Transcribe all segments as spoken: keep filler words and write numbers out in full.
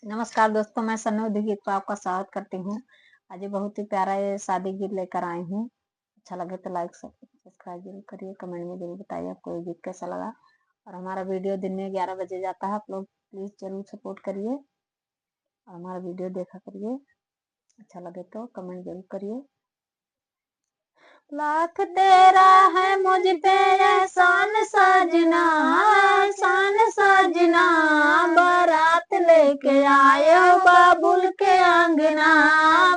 नमस्कार दोस्तों, मैं सन्नू उद्योगी गीत पर आपका स्वागत करती हूँ। आज ये बहुत ही प्यारा ये शादी गीत लेकर आई हूँ। अच्छा लगे तो like, subscribe जरूर करिए, comment में जरूर बताइए आपको ये गीत कैसा लगा। और हमारा video दिन में ग्यारह बजे जाता है, आप लोग please जरूर support करिए और हमारा video देखा करिए। अच्छा लगे तो comment जरूर करिए। लाख तेरा है मुझ पे एहसान साजना, एहसान साजना, बारात लेके आए हो बाबुल के आंगना,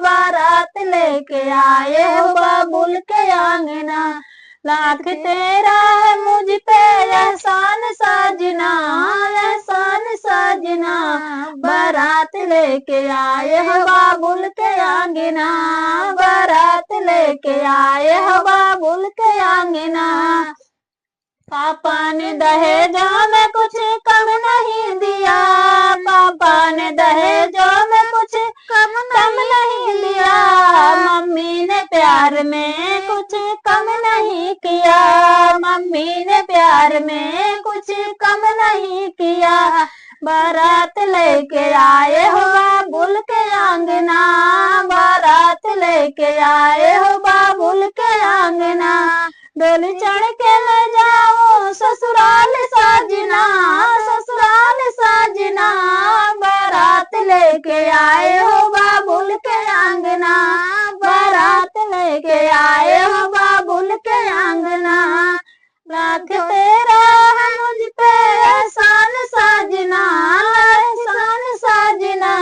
बारात लेके आए हो बाबुल के आंगना। लाख तेरा है मुझ पे एहसान साजना, एहसान साजना, बारात लेके आए हो बाबुल के आंगना, बारात लेके आए हो बाबुल के आंगना। पापा ने दहेजा में कुछ कम नहीं दिया, पापा ने दहेजा में कुछ कम नहीं दिया। मम्मी ने प्यार में कुछ कम नहीं किया, मम्मी ने प्यार में कुछ कम नहीं किया। बारात लेके आए हो बाबुल के आंगना, बारात लेके आए हो बाबुल के आंगना। डोली चढ़ के मैं जाऊं ससुराल साजना, ससुराल साजना, बारात लेके आए हो बाबुल के आंगना, बारात लेके आए हो बाबुल के आंगना। लाख तेरा है मुझ पे एहसान साजना, एहसान साजना,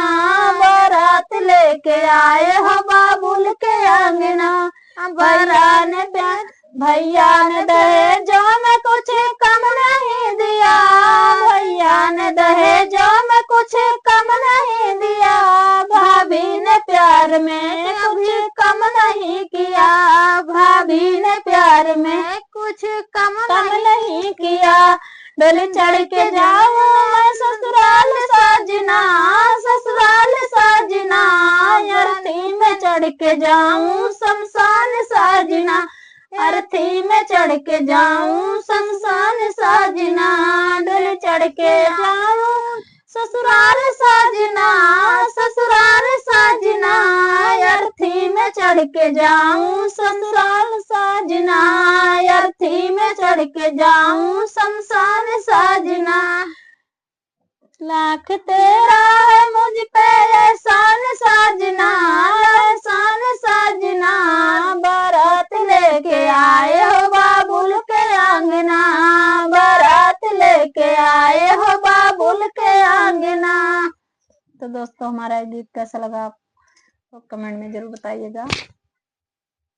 बारात लेके आए हो बाबुल के आंगना। बारात प्यार भैया ने दहेजो में कुछ कम नहीं दिया, भैया ने दहेजो में कुछ कम नहीं दिया। भाभी ने प्यार में कुछ कम नहीं किया, भाभी ने प्यार में कुछ कम कम नहीं नहीं किया। डोली चढ़ के जाऊं मैं ससुराल साजना, ससुराल साजना, अर्थी में चढ़ के जाऊं शमशान साजना, अर्थी में चढ़ के जाऊं शमशान साजना। डोली चढ़ के जाऊं ससुराल साजना, ससुराल साजना, अर्थी में चढ़ के जाऊं ससुराल साजना, अर्थी में चढ़ के जाऊं शमशान साजना। लाख तेरा है मुझ पे एहसान साजना, एहसान साजना, बारात लेके आए हो बाबुल के आंगना, बारात लेके आए हो बाबुल के आंगना। तो दोस्तों, हमारा ये गीत कैसा लगा, आप comment में जरूर बताइएगा।